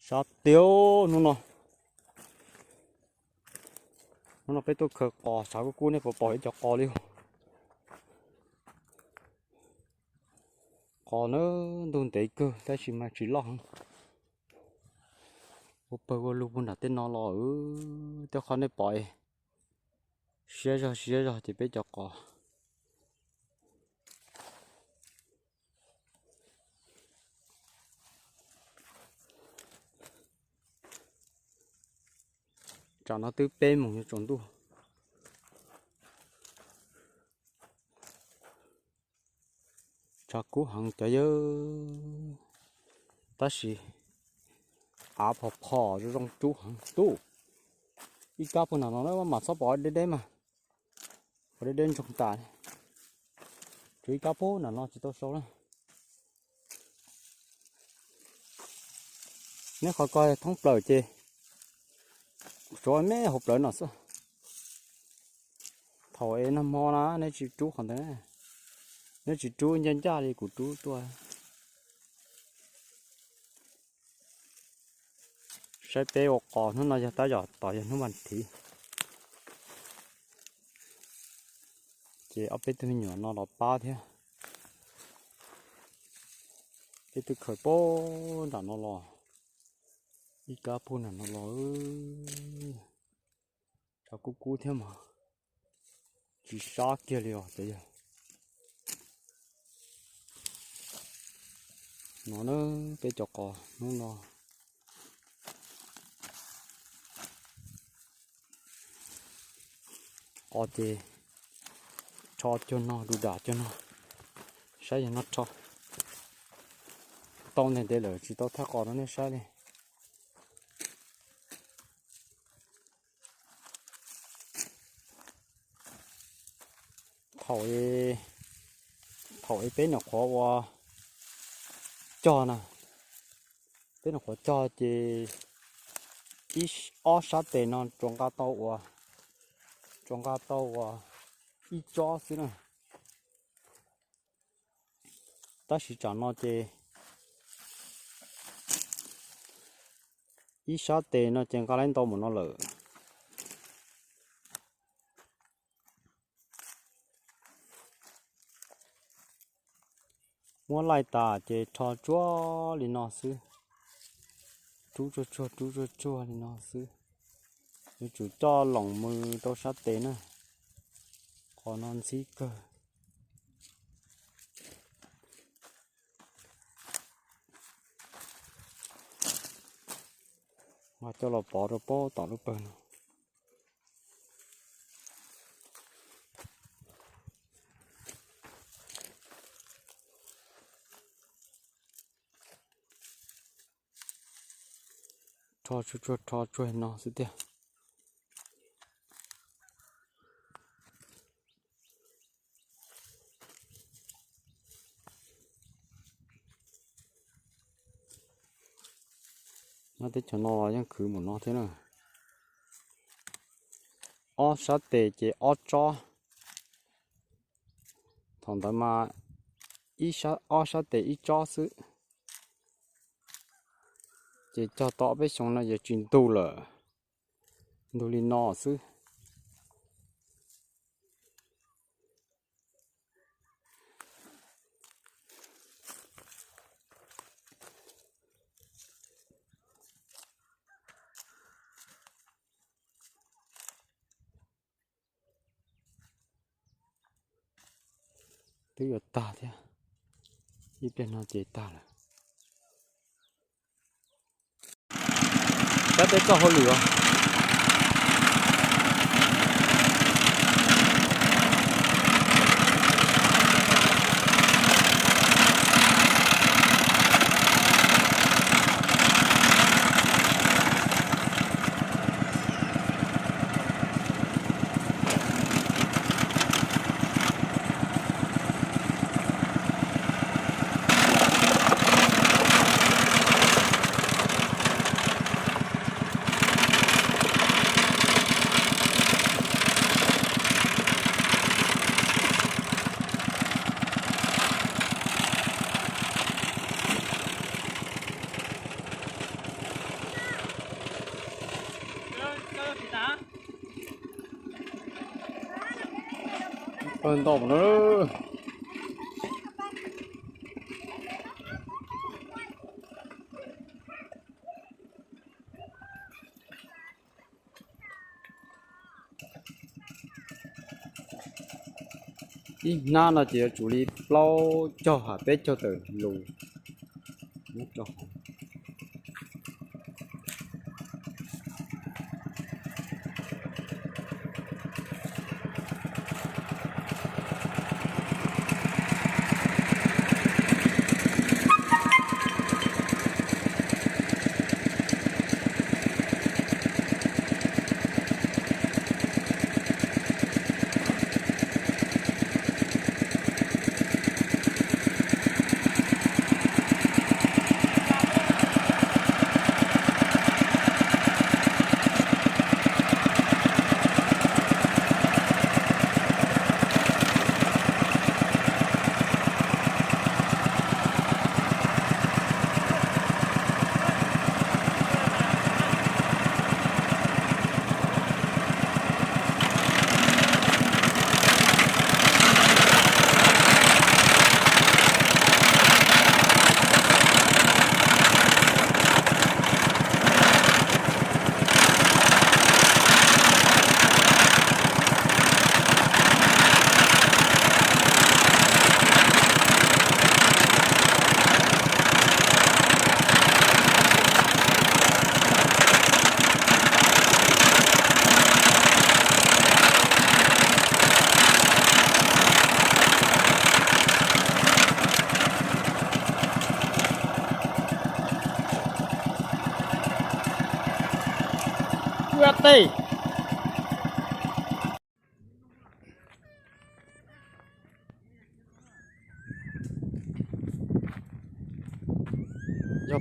Sab tiag hnub no. Hnub no peb tuaj khaws qos, tshav kub kub nej puas pom ib co qos li. Qos na, ntug ntev kawg tab sis mas tsis loj heev. Ua pawg ua lug puag nram tej no los, tej qhov nej pom siab zog siab zog ces peb cov qos. Tsam no twb peb moos yuav tsaus ntuj. Tshav kub heev cov yawg, tab sis av phom phom zoo zoo rub heev tub. Ib kab puag nram no na mas txhob pom deb deb mas, pom deb deb ntsoog tas. Tsuas ib kab puag nram no tsis tau sau na. Neb qhov ko thoob plaws ces tsuav me hauv plawv no xwb. Thaum es nag hmo na neb tsis rub qhov ntawd, neb tsis rub ncaj ncaj li kuv rub tuaj. Saib peb ua qos hnub no yog tab tom yog hnub vas thiv, ces ob peb tug me nyuam no los pab thiab. Peb twb khaws puag nram no los, ib kab puag nram no los. Tshav kub kub thiab mas tsis sab kiag li os cov yawg. No na, peb cov qos hnub no. Qos ces rho cuag no, du dam cuag no, saib yog no rho tau ntev ntev lawm tsis tau thaj qos rau nej saib li. Thaum, thaum es peb nyuam qhuav ua cog na, peb nyuam qhuav cog ces ib, ob sab tes no tsuas nqa tau ua, tsuas nqa tau ua ib tsob xwb na. Tab sis tsam no ces ib sab tes no ces nqa laib ntau mus no lawm. Muab laij tas ces rho tsuag li no xwb, rub tsuag tsuag rub tsuag tsuag li no xwb. Yuav tsum coj loos mus rau sab tes na, qhov no ntxhib kawg. Ho coj los pov rau pab tom lub pawg no. Rho tsuag tsuag rho tsuag no xwb tiag. Nyob teb chaws no los yeej khwv mus no thiab na. Ob sab tes ces ob tsob. Thaum ntawd mas ob sab tes ib tsob xwb. Ces cog tau ob peb xyoos no yuav tsis ntug lawm, ntug li no xwb. Twb yuav tag thiab, ib pliag no ces tag lawm. Sab teb txoj hauj lwm os. Pawg ntau no. Ib hnab no ces yuav tsum li plaub caug ha peb caug tawm lus. Yog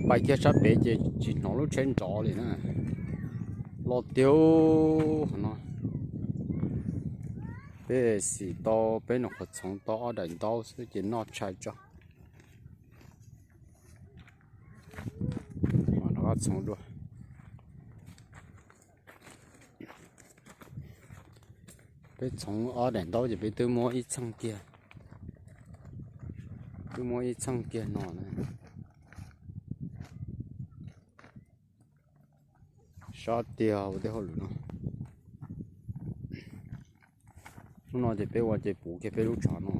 pais kiag sab pem ces tsis hnov lub tsheb nrov li na. Los tiag no. Peb xim tau peb nyuam qhuav txhoov tau ob daim ntaub xwb ces noj tshais tso. Mam rov qab txhoov dua. Peb txhoov ob daim ntaub ces peb twb muab ib txheej kiag, twb muab ib txheej kiag no na. Sab tiag ua tej hauj lwm no. Hnub no ces peb ua ces puv kiag peb lub tshav no.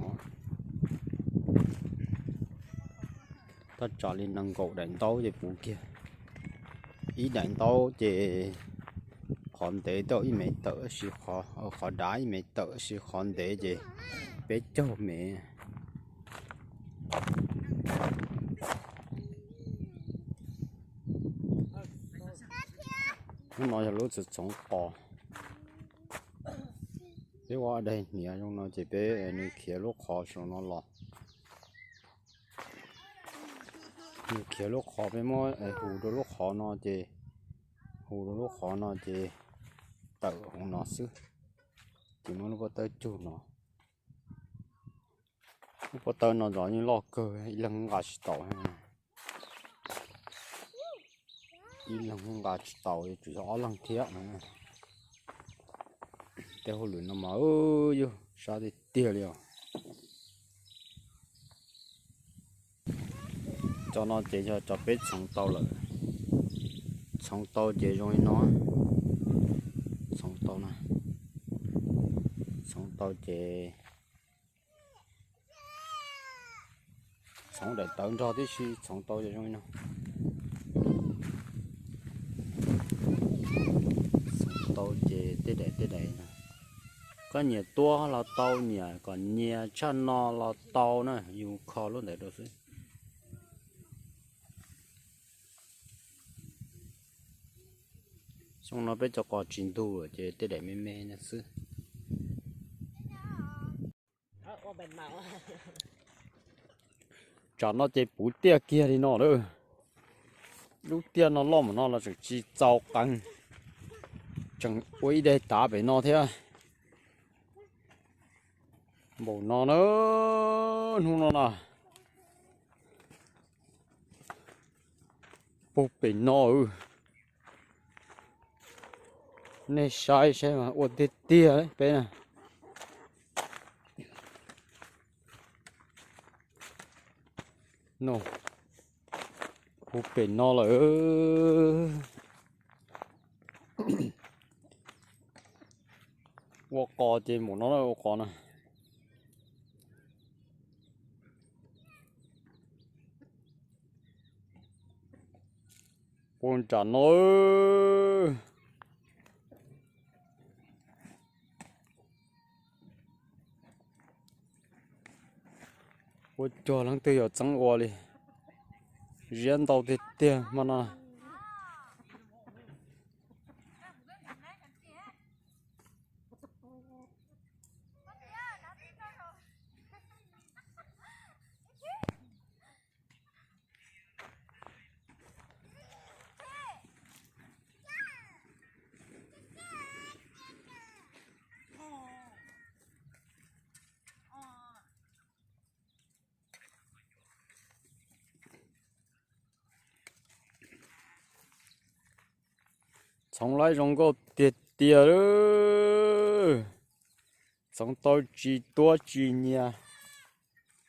Thaj tsam li nees nkaum daim ntaub ces puv kiag. Ib daim ntaub ces qhov ntev tau ib mev tawm, qhov dav ib mev tawm, tab sis qhov ntev ces peb caug mev. Lub no yog lub txhoov qos. Peb ua daim hniav zoo no ces peb nws khiav lub qhov saum no los. Nws khiav lub qhov peb muab hu rau lub qhov no ces, hu rau lub qhov no ces tawm hauv no xwb. Ces muab lub pob tawb cug no. Lub pob tawb no zov yeej loj kawg, ib leeg nqa tsis tau. Ib leeg nqa tsis tau, yuav tsum yog ob leeg thiab na. Tej hauj lwm no mas yog sab tiag tiag li os. Cov no ces yog cov peb txhoov tau lawm. Txhoov tau ces zoo li no. Txhoov tau na. Txhoov tau ces txhoov daim tawv nrog tib si, txhoov tau ces zoo li no. Txhoov tau ces tej daim tej daim no, koj nyiam tua los tau, nyiam kom nyias tshaj no los tau na, yus kho lub ntawd rau xwb. Xyoo no peb cov qos tsis ntug ces tej daim me me no xwb. Tsam no ces puv tiaj kiag li no lawm. Lub tiaj no loj npaum no los tseem tsis txaus qees, tseem ua ib daim tav pem no thiab. Npaum no na, hnub no na, puag pem no. Nej saib saib mas ua tiag tiag peb na. No, puag pem no lawm. Ua qos ces mus no ua qos na. Puag nram no. Ua cog leej twg yuav txeeb ua li. Ziab ntau tiag tiag hmo no. Txhoov laib zoo nkauj tiag tiag lawm. Txhoov tau tsis tuab tsis nyias,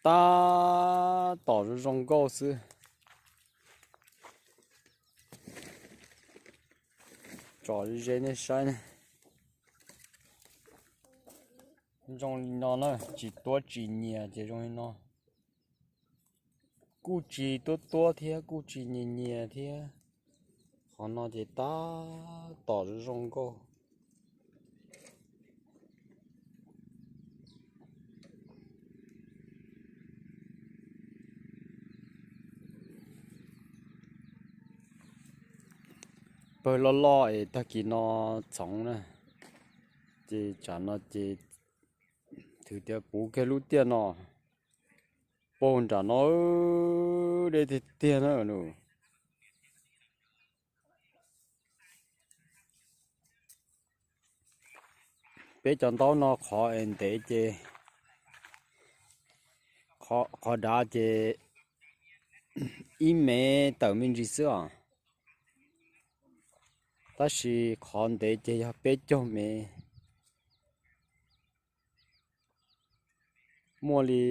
tab tom zoo zoo nkauj xwb. Tsom ze nej saib ne. Zoo li no na, tsis tuab tsis nyias ces zoo li no. Kuj tsis tuab tuab thiab kuj tsis nyias nyias thiab. Qhov no ces tab tom zoo zoo nkauj. Pawg loj loj es tag kis no txhoov na, ces tsam no ces thwm tias puv kiag lub tiaj no, puag nram no deb tiag tiag na. Peb cov ntaub no qhov es ntev ces, qhov dav ces ib mev tawm me ntsis xwb os, tab sis qhov ntev ces yog peb caug mev. Muaj li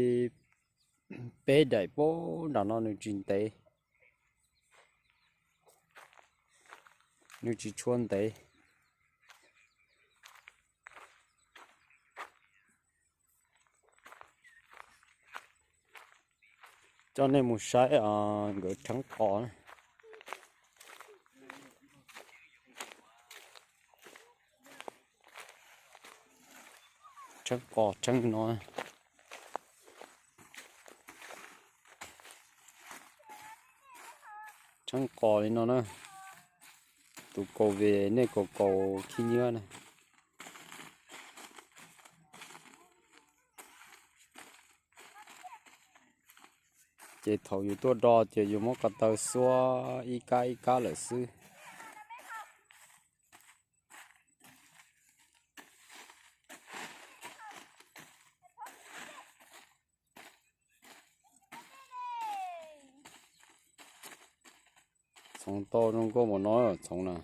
peb daim puag nram no nws tsis ntev, nws tsis tshua ntev. Coj nej mus saib nkawd rheeb qos. Rheeb qos rheeb no. Rheeb qos li no na. Tus kaus ve nej kaus kaus khib nyiab na. Ces thaum yus tuaj do ces yus muab ko taw xuab ib kab ib kab lawm xwb. Txhoov tau zoo nkauj npaum no txhoov na.